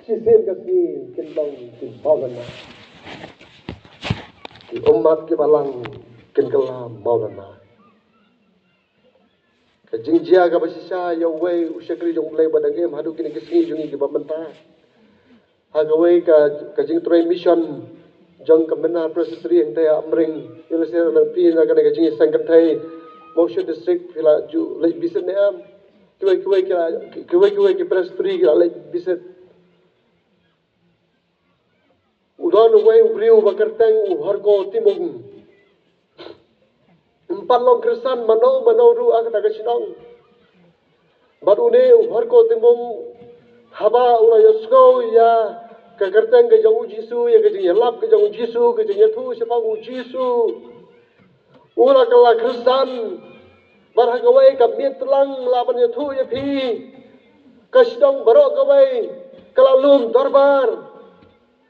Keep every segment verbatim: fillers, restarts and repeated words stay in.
Shisien ka sngi kin long ki Maulana. Ki ummat ki balang kin kylla Maulana. Ka jingjia kaba shisha ïa uwei u shakri jong U Blei ba dang im haduh kine ki sngi jong ngi kiba mynta. Ha kawei ka, ka jingtrei mission jong ka Myanmar Presbytery hangta ha Amring. Ïa lehse na phi na kane ka jingïaseng kynthei Mawshynrut District phi la ju leit visit ne em? Kiwei kiwei ki la, kiwei kiwei ki Presbytery ki la leit visit. U don uwei u briew ba kyrteng u Horko Timung. Ym pat long Khristan mano mano ruh ha kata ka shnong. Bad une u Horko Timung haba u la ïohsngew ïa ka kyrteng ka jong U Jisu, ïa ka jingïalap ka jong U Jisu, ka jingïathuh shaphang U Jisu, u la kylla Khristan. Bad ha kawei ka miet tlang lah ban ïathuh ïa phi, ka shnong baroh kawei ka la lum dorbar.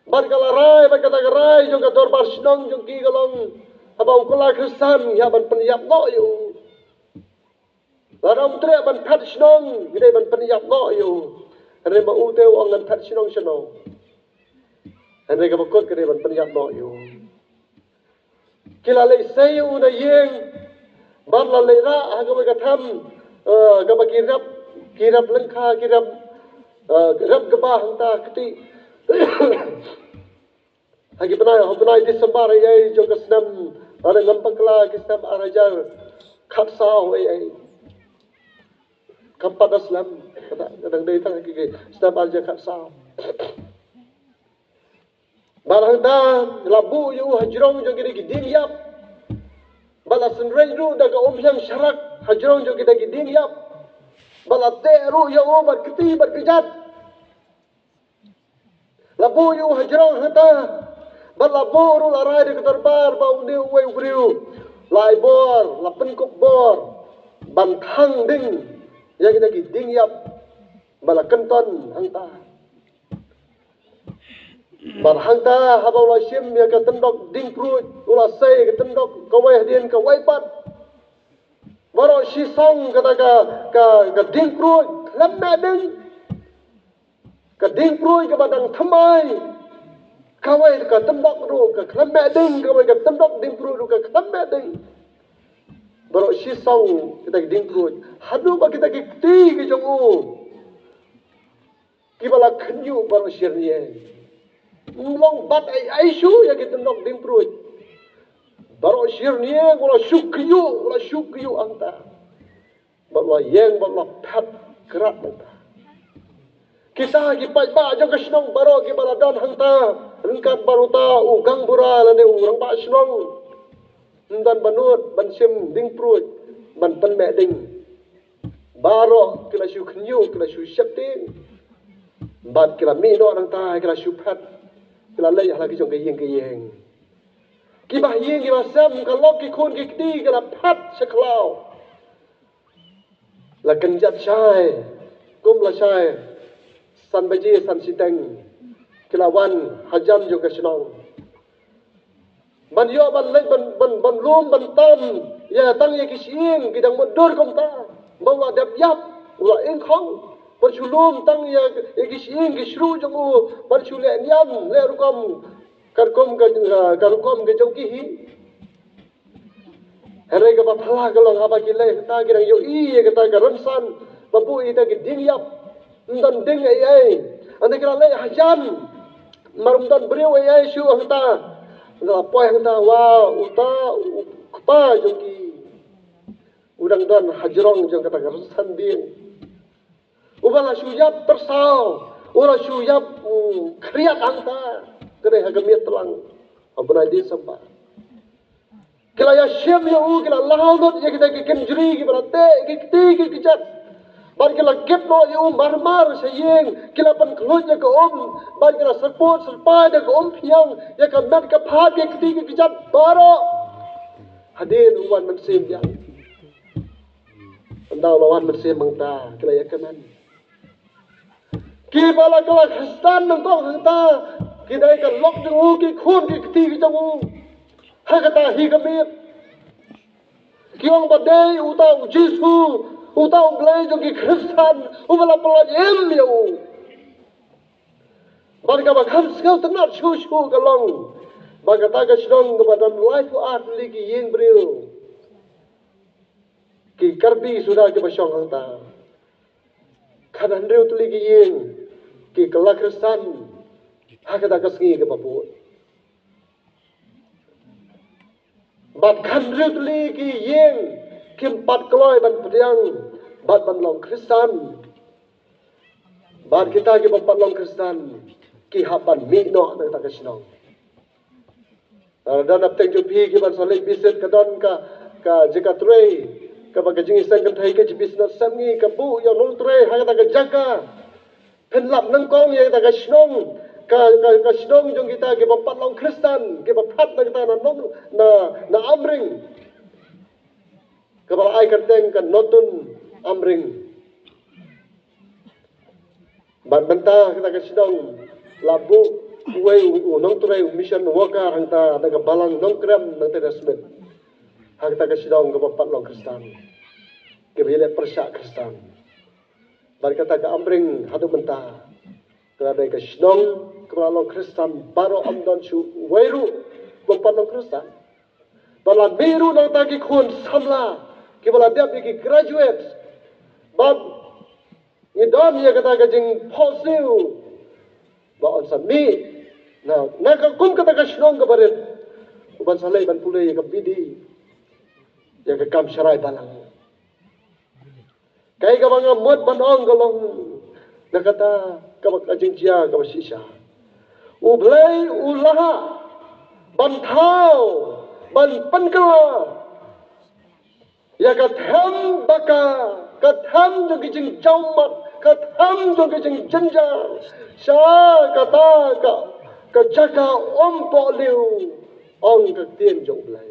Bad ka la rai, bad kata ka rai jong ka dorbar shnong jong ki ka long, haba u kylla Khristan ngi hap ban pynïap noh ïa u. Lada um treh ban phet shnong ngi dei ban pynïap noh ïa u. Hynrei ma u te u ong ngan phet shnong shano? Hynrei kaba kut ka dei ban pynïap noh ïa u. Ki la leit sei ïa u na ïing. Bad la leit rah ha kawei ka them, eh, kaba ki rep, ki rep lyngkha, ki rep, eh, rep kba hangta kti. Ha ki bnai, ha u bnai December ei ei jong ka snem, lada ngam bakla ki snem ar hajar khatsaw ei ei. Kam pat da slem, kata ka dang dei tang ha ki, ki snem ar hajar khatsaw. Bad hangta la buh ïa u hajrong jong kine ki dieng ïap. Bad la synreit ruh da ka umphniang sharak hajrong jong kine ki dieng ïap. Bad la teh ruh ïa u bad kti bad kjat. La buh ïa u hajrong hangta. Bad la buh ruh, la rai da ka dorbar ba une uwei u briew la ai bor, la pynkup bor ban thang ding ïa kine ki dieng ïap. Bad la kynton hangta. Bad hangta haba u la shim ïa ka tyndok dieng pruid, u la sei ïa ka tyndok kawei hadien kawei pat. Baroh shi song kata ka, ka, ka dieng pruid khlem meh ding. Ka dieng pruid kaba dang thymmai. Kawei ka tyndok ruh ka khlem meh ding, kawei ka tyndok dieng pruid ruh ka khlem meh ding. Baroh shi song kata ka dieng pruid. Haduh ba kita ki kti ki jong u kiba la khynñiuh baroh shi rynïeng. Ym long bat ei ei shuh ïa ki tyndok dieng pruid. Baroh shi rynïeng u la shu khynñiuh, u la shu khynñiuh hangta. Bad u la ïeng, bad u la phet krat hangta. Kita ki paidbah jong ka shnong baroh kiba la don hangta, ryngkat bad uta u gangbura lane u rangbah shnong, ym don ba nud ban shim dieng pruid ban pynmeh ding. Baroh ki la shu khynñiuh, ki la shu sheptieng. Bad ki la mih noh nangta, ki la shu phet. Ki la leit ha la ki jong ka ïing ka ïing. Kiba ha ïing kiba sem, ka lok ki khun ki kti, ki la phet sha khlaw. La kynjat shai, kum la shai san baje san shiteng, ki la wan hajan jong ka shnong. Ban ïoh ban leit ban, ban, ban lum ban tam ïa tang ïa ki shyieng ki dang mutdur kumta. Ba u la dep ïap, u la ingkhong. Ban shu lum tang ïa, ïa ki shyieng ki shru jong u, ban shu leh niam leh rukom, ka rukom ka, ka rukom ka jong ki hi. Hynrei kaba phylla ka long haba ki leit hangta ki dang ïohi ïa kata ka rynsan ba buh ïa kita ki dieng ïap. Ym don ding ei ei. Hynrei ki la leit hajan. Mar ym don briew ei ei shuh hangta. Hynrei la poi hangta, wa, uta u kpa jong ki u dang don hajrong jong kata ka rynsan dieng. Uba la shu ïap pyrsaw, u la shu ïap, mm, khriat hangta. Ka dei ha ka miet tlang ha u bnai December. Ki la ïashim ïa u, ki la law lut ïa kita ki kynjri kiba la teh ki kti ki kjat. Bad ki la kit noh ïa u mar mar sha ïing, ki la pynkhluit ïa ka um, bad ki la syrpud syrpai da ka umphniang ïa ka met ka phad, ki kti ki kjat baroh. Hadien u wan mynsiem biang. Ynda u la wan mynsiem hangta, ki la ïakmen. Kiba la kylla Khristan nyngkong hangta ki dei ka lok jong u, ki khun ki kti ki jong u. Ha kata hi ka miet ki ong ba dei uta u Jisu, uta U Blei jong ki Khristan, uba la pynlait im ïa u. Kaba kham sngewtynnat shuh shuh ka long ba kata ka shnong kaba don laiphew ar tylli ki ïing briew, ki Karbi suda kiba shong hangta, khathynriew tylli ki ïing ki kylla khristan ha kata ka sngi kaba bud. Bad khathynriew tylli ki ïing kim pat kloi ban pdiang bad ban long khristan. Bad kita kiba pat long khristan ki hap ban mih noh na kata ka shnong. Lada don hapdeng jong phi kiban sa leit visit, ka don ka, ka jaka trei kaba ka Jingïaseng Kynthei K J B Synod Sepngi ka buh ïa u nongtrei ha kata ka jaka. Pynlap nyngkong ïa kata ka shnong, ka, ka, ka shnong jong kita kiba pat long khristan, kiba pat na kata na nong, na, na Amring, kaba la ai kyrteng ka Notun Amring. Bad mynta kata ka shnong la buh uwei u, u nongtrei, u mission worker hangta na ka balang Nongkrem, nangta na Smit, ha kata ka shnong kaba pat long khristan, kiba ïaleh pyrshah khristan. Bad kata ka Amring haduh mynta ka la dei ka shnong kaba la long khristan baroh, ym don shuh uwei ruh ba pat long khristan. Bad la mih ruh nangta ki khun samla kiba la dep ïa ki graduate. Bad ngi don ïa kata ka jingphohsniew ba yn sa mih na, na ka kum kata ka shnong kaba rit, uban sa leit ban pule ïa ka bidi, ïa ka kam sharai balang. Kaei kaba nga mut ban ong ka long na kata kaba ka jingjia kaba shisha, U Blei u lah ban thaw, ban pynkylla ïa ka them baka, ka them jong ki jingjawmat, ka them jong ki jingjynjar sha kata ka, ka jaka umpohliew. Ong ka ktien jong U Blei,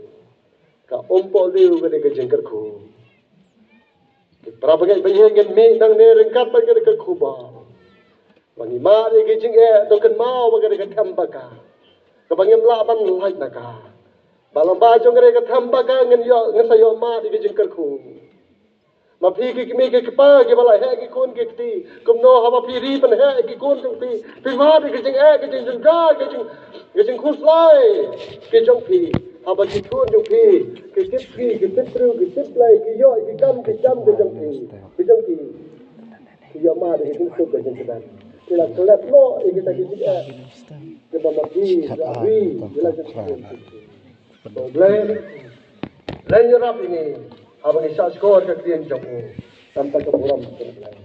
ka umpohliew ka dei ka jingkyrkhu. Ki para bangeit ba ïeng, ngin mih nangne ryngkat bad ka dei ka kyrkhu ba, ba ngi mad ïa ki jingeh, to kynmaw ba ka dei ka them baka kaba ngim lah ban lait na ka. Ba lamba jong ka dei ka them baka ngin ïoh, ngin sa ïoh mad ïa ki jingkyrkhu. Ma phi ki kmie ki kpa kiba la heh ki khun ki kti, kumno haba phi ri ban heh ki khun jong phi? Phi mad ïa ki jingeh, ki jingjynjar, ki jing, ki jingkhuslai ki jong phi. Haba ki khun jong phi ki tip phi, ki tip briew, ki tip Blei, ki ïoh ki kam ki jam ki jong phi, ki jong phi, ki ïoh mad ïa ki jingsuk ki jingkyrdan. Ki la klet noh ïa kita ki jingeh kiba ma phi la ri ïa la jong phi. To Blei, Blei ïarap ïa ngi haba ngi shahshkor ka ktien jong u. Tang ka burom jong U Blei.